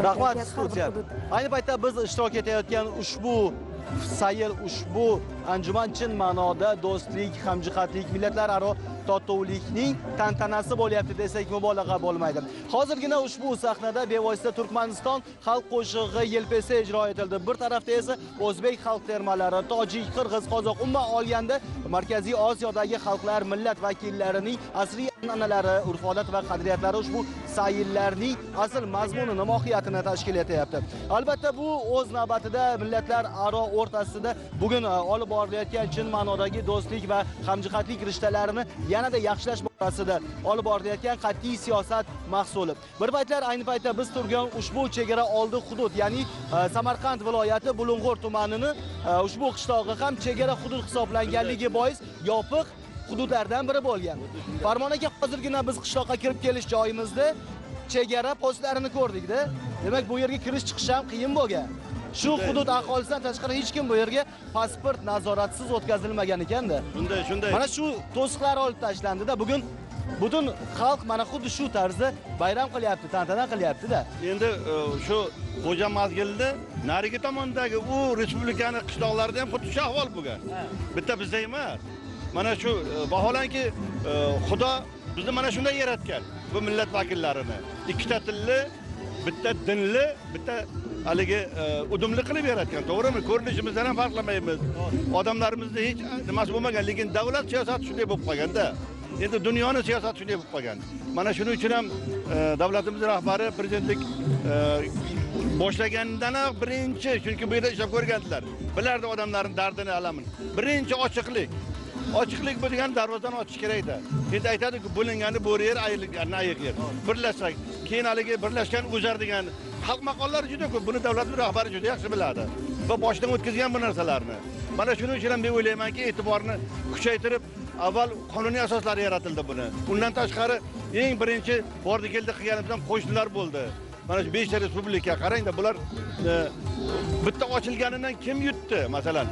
Rahmat studiya. Ayni paytda biz ishtirok etayotgan ushbu sayl, ushbu anjuman chin ma'noda do'stlik, hamjihatlik, millatlararo totuvlikning tantanasi bo'lyapti desak mubolag'a bo'lmaydi. Hozirgina ushbu sahnada bevosita Turkmaniston xalq qo'shig'i yelpesi ijro etildi. Bir tarafda esa o'zbek xalq termalari, tojik, qirg'iz, qozoq, umuman olganda Markaziy Osiyodagi xalqlar, millat vakillarining asriy an'analari, urf-odat va qadriyatlari ushbu sayllarning asl mazmunini, mohiyatini tashkil etyapti. Albatta bu o'z navbatida millatlar aro o'rtasida bugun olib borilayotgan chin ma'nodagi do'stlik va hamjihatlik rishtalarini yanada yaxshilash borasida olib borilayotgan qat'iy siyosat mahsuli. Bir paytlar ayni paytda biz turgan ushbu chegara oldi hudud, ya'ni Samarqand viloyati Bulung'ur tumanini ushbu qishlog'i ham chegara hudud hisoblanganligi bois yopiq hududlardan biri bo'lgan. Farmon aka, hozirgina biz qishloqqa kirib kelish joyimizda chegara postlarini ko'rdikda. Demak, bu yerga kirish chiqish ham qiyin bo'lgan. Shu hudud aholisidan tashqari hech kim bu yerga pasport nazoratsiz o'tkazilmagan ekanda. Shunday, shunday. Mana shu to'siqlar olib tashlandida. Bugun butun xalq mana xuddi shu tarzda bayram qilyapti, tantana qilyapti-da. Endi shu Xo'ja mazgilni narigi tomondagi u respublikani qishloqlarida ham xuddi shu ahvol bo'lgan. Bitta bizda emas. Mana shu vaholanki Xudo bizni mana shunday yaratgan bu millat vakillarini. Ikkita tilli, bitta dinli, bitta haligi udumli qilib yaratgan, to'g'rimi? Ko'rinishimizdan ham farqlamaymiz. Odamlarimizda hech nimasi bo'lmagan, lekin davlat siyosati shunday bo'lib qolganda. Endi dunyoni siyosati shunday bo'lib qolgan. Mana shuning uchun ham davlatimiz rahbari prezidentlik boshlagandan-aq birinchi, chunki bu yerda ishlab ko'rgandilar. Bilardi odamlarning dardini, alamini. Birinchi ochiqlik. Ochiqlik bu degani darvozani ochish kerakda. Endi aytadi-ku, bo'lingani bo'ri yer, ayrilgani ayiq yer. Birlashsak, keyin haligi birlashgan o'zar degan xalq maqollari juda ko'p. Buni davlatimiz rahbari juda yaxshi biladi va boshdan o'tkazgan bu narsalarni. Mana shuning uchun ham men o'ylaymanki, e'tiborni kuchaytirib, avval qonuniy asoslari yaratildi buni. Undan tashqari eng birinchi bordi keldi qilganimizdan qo'shnilar bo'ldi. Mana shu 5 ta respublika, qarangda, bular bitta ochilganidan kim yutdi masalan?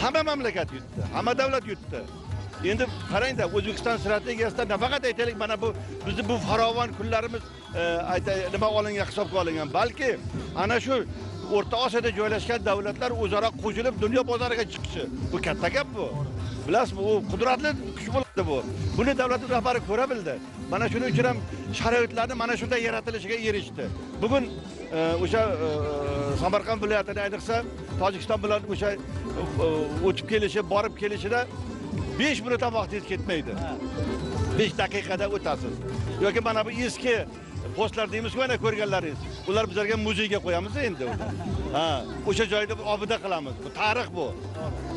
Hamma mamlakat yutdi, hamma davlat yutdi. Endi qarangda, O'zbekiston strategiyasida nafaqat aytaylik, mana bu bizni bu farovon kunlarimiz nima olingan, hisobga olingan, balki ana shu O'rta Osiyoda joylashgan davlatlar o'zaro qo'shilib dunyo bozoriga chiqishi. Bu katta gap bu. Bilasizmi, u qudratli kuch bo'ladi bu. Buni davlatimiz rahbari ko'ra bildi. Mana shuning uchun ham sharoitlarni mana shunday yaratilishiga erishdi. Bugun o'sha Samarqand viloyatini ayniqsa Tojikiston bilan o'sha o'tib kelishi, borib kelishida 5 minut ham vaqtingiz ketmaydi. 5 daqiqada o'tasiz. Yoki mana bu eski postlar deymiz-ku, mana ko'rganlaringiz. Ular bizlarga muzeyga qo'yamiz endi. Ha, o'sha joyda obida qilamiz. Bu tarix bu.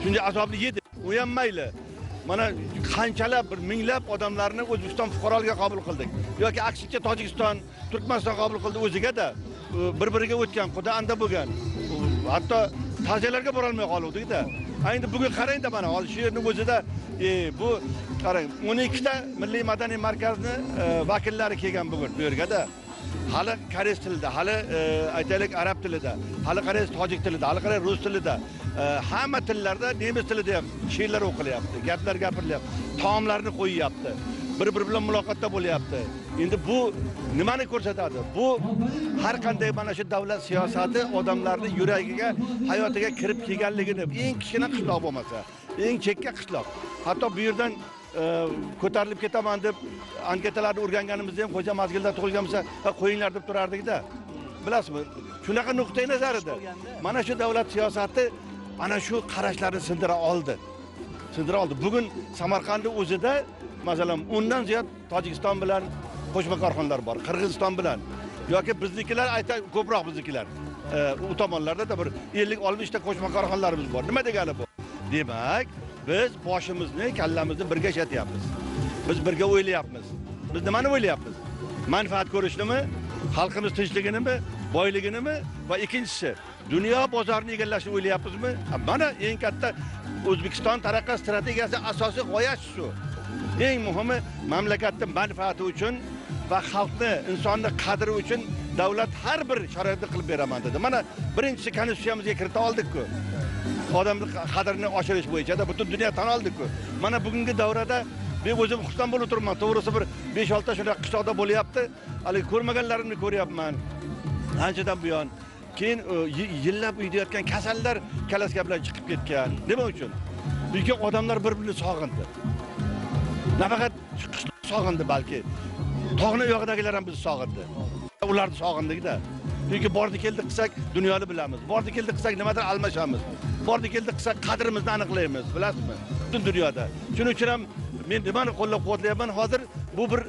Shunday azobni yedik. U ham mayli. Mana qanchalab bir minglab odamlarni O'zbekiston fuqaroligiga qabul qildik. Yoki aksincha Tojikiston, Turkmaniston qabul qildi o'ziga-da. Bir-biriga o'tgan, xudo anda bo'lgan. Hatto ta'ziyalarga bora olmay qoluvdik-da. Endi bugun qarang-da mana hozir shu yerning o'zida bu qarang 12 ta milliy madaniy markazni vakillari kelgan bugun bu yerga-da. Hali koreys tilida, hali aytaylik arab tilida, hali koreys tojik tilida, hali koreys rus tilida, hamma tillarda, nemis tilida ham she'rlar o'qilyapti, gaplar gapirilyapti, taomlarni qo'yyapti, bir-biri bilan muloqotda bo'lyapti. Endi bu nimani ko'rsatadi? Bu har qanday mana shu davlat siyosati odamlarning yuragiga, hayotiga kirib kelganligini, eng kichkina qishloq bo'lmasa, eng chekka qishloq. Hatto bu yerdan ko'tarilib ketaman deb anketalarni o'rganganimizda ham Xo'ja mazgilda tug'ilgan bo'lsa, qo'yinglar deb turardik-da. Bilasizmi? Shunaqa nuqtai nazarida. Mana shu davlat siyosati ana shu qarashlarni sindira oldi. Sindira oldi. Bugun Samarqandning o'zida masalan 10dan ziyod Tojikiston bilan qo'shma korxonalar bor, Qirg'iziston bilan yoki biznikilar ayta ko'proq biznikilar. U tomonlarda da bir 50-60 ta qo'shma korxonalarimiz bor. Nima degani bu? Demak, biz boshimizni, kallamizni birga ishlatyapmiz. Biz birga o'ylayapmiz. Biz nimani o'ylayapmiz? Manfaat ko'rishnimi, xalqimiz tinchliginimi, boyliginimi va ikkinchisi, dunyo bozorini egallashni o'ylayapmizmi? Mana eng katta O'zbekiston taraqqiyot strategiyasi asosiy g'oyasi shu. Eng muhimi mamlakatning manfaati uchun va xalqni, insonni qadri uchun davlat har bir sharoitni qilib beraman dedi. Mana birinchisi konstitutsiyamizga kirita oldik-ku. Odamning qadrini oshirish bo'yicha butun dunyo tan oldik-ku. Mana bugungi davrada men o'zim xursand bo'lib turibman. To'g'risi bir 5-6 ta shunaqa qishloqda bo'lyapti. Hali ko'rmaganlarimni ko'ryapman. Anchadan buyon. Keyin yillab uyda yotgan kasallar kalaska bilan chiqib ketgan. Nima uchun? Chunki odamlar bir-birini sog'indi. Nafaqat qishloq sog'indi, balki tog'ni u yog'idagilar ham bizni sog'indi. Ularni sog'indik-da. Chunki bordi keldi qilsak dunyoni bilamiz. Bordi keldi qilsak nimadir almashamiz. Bordi keldi qilsak qadrimizni aniqlaymiz, bilasizmi? Butun dunyoda. Shuning uchun ham men nimani qo'llab-quvvatlayapman hozir, bu bir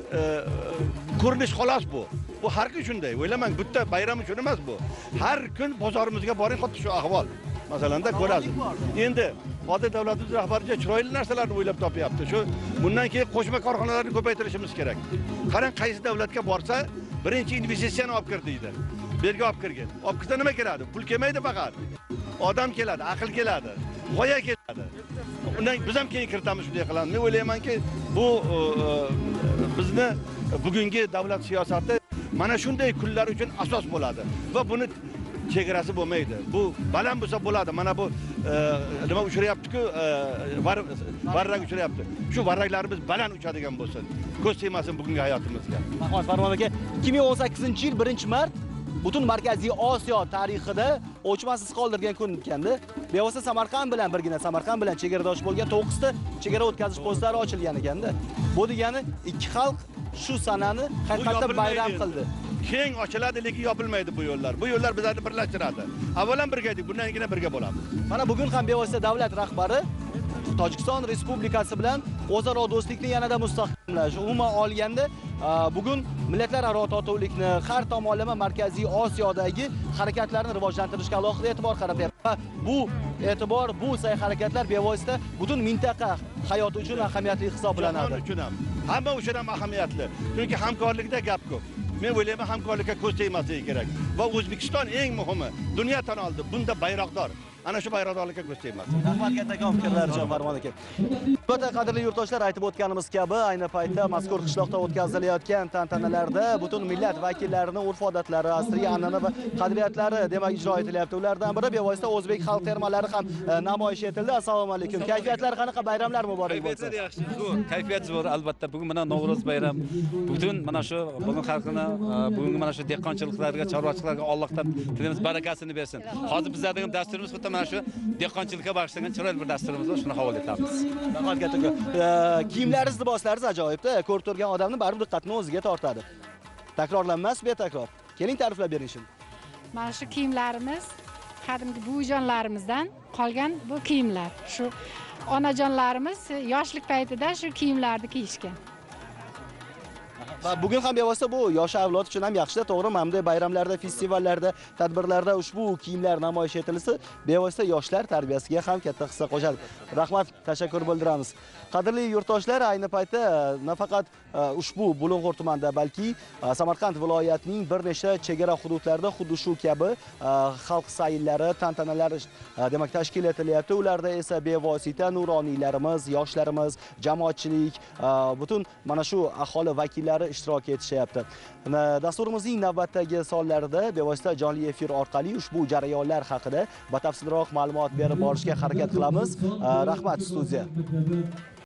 ko'rinish xolos bu. Bu har kun shunday. O'ylamang, bitta bayram uchun emas bu. Har kun bozorimizga boring, xuddi shu ahvol. Masalanda ko'rasiz. Endi hozir davlatimiz rahbari chiroyli narsalarni o'ylab topyapti. Shu bundan keyin qo'shma korxonalarni ko'paytirishimiz kerak. Qarang, qaysi davlatga borsa, birinchi investitsiyani olib kir deydi. Bu yerga olib kirgin. Olib kirsa nima keladi? Pul kelmaydi faqat. Odam keladi, aql keladi, g'oya keladi. Undan biz ham keyin kiritamiz, shunday qilamiz. Men o'ylaymanki, bu bizni bugungi davlat siyosati mana shunday kunlar uchun asos bo'ladi va buni chegarasi bo'lmaydi. Bu baland bo'lsa bo'ladi. Mana bu nima uchrayapti-ku, varrak uchrayapti. Shu varraklarimiz baland uchadigan bo'lsin. Ko'z tegmasin bugungi hayotimizga. Rahmat Farmon aka. 2018-yil 1-mart butun Markaziy Osiyo tarixida o'chmas iz qoldirgan kun ekanda. Bevosita Samarqand bilan birgina Samarqand bilan chegaradosh bo'lgan 9 ta chegara o'tkazish postlari ochilgan ekanda. Bu degani ikki xalq shu sanani haqiqatda bayram qildi. Keng ochiladi, lekin yopilmaydi bu yo'llar. Bu yo'llar bizlarni birlashtiradi. Avvalan birga edik, bundan keyingina birga bo'lamiz. Mana bugun ham bevosita davlat rahbari Tojikiston Respublikasi bilan o'zaro do'stlikni yanada mustahkamlash, umuman olganda bugun millatlararo totuvlikni har tomonlama Markaziy Osiyodagi harakatlarni rivojlantirishga alohida e'tibor qaratyapti. Va bu e'tibor, bu sa'y-harakatlar bevosita butun mintaqa hayoti uchun ahamiyatli hisoblanadi. Jahon uchun ham, hamma uchun ham ahamiyatli. Chunki hamkorlikda gap ko'p. Men o'ylayman, hamkorlikka ko'z tegmasligi kerak. Va O'zbekiston eng muhimi, dunyo tan oldi, bunda bayroqdor. Ana shu bayroqdorlikka ko'z tegmasin. Rahmat kattakon fikrlar uchun Farmon aka. Albatta, qadrli yurtdoshlar, aytib o'tganimiz kabi, ayni paytda mazkur qishloqda o'tkazilayotgan tantanalarda butun millat vakillarining urf-odatlari, asriy an'ana va qadriyatlari demak ijro etilyapti. Ulardan biri bevosita o'zbek xalq termalari ham namoyish etildi. Assalomu alaykum. Kayfiyatlar qanaqa? Bayramlar muborak bo'lsin. Kayfiyatlar yaxshi, zo'r. Kayfiyat zo'r albatta. Bugun mana Navro'z bayram. Butun mana shu bugun xalqini, bugungi mana shu dehqonchiliklarga, chorvachiliklarga Allohdan tilaymiz barakasini bersin. Hozir bizlarning dasturimiz xuddi mana shu dehqonchilikka bag'ishlangan chiroyli bir dasturimiz bor, shuni havola etamiz. Rahmat kattakon. Kiyimlaringiz, liboslaringiz ajoyib-da. Ko'rib turgan odamni baribir diqqatini o'ziga tortadi. Takrorlanmas, betakror. Keling, ta'riflab bering shuni. Mana shu kiyimlarimiz qadimgi buvijonlarimizdan qolgan bu kiyimlar. Shu onajonlarimiz yoshlik paytida shu kiyimlarni kiyishgan. Va bugun ham bevosita bu yosh avlod uchun ham yaxshi-da, to'g'rimi? Hamda bayramlarda, festivallarda, tadbirlarda ushbu kiyimlar namoyish etilsa, bevosita yoshlar tarbiyasiga ham katta hissa qo'shadi. Rahmat, tashakkur bildiramiz. Qadrli yurtdoshlar, ayni paytda nafaqat ushbu Bulung'ur tumanida, balki Samarqand viloyatining bir nechta chegara hududlarida xuddi shu kabi xalq sayillari, tantanalari demak tashkil etilyapti. Ularda esa bevosita nuroniylarimiz, yoshlarimiz, jamoatchilik, butun mana shu aholi vakillari ishtirok etishyapti. Dasturimizning navbatdagi sonlarida bevosita jonli efir orqali ushbu jarayonlar haqida batafsilroq ma'lumot berib borishga harakat qilamiz. Rahmat studiya.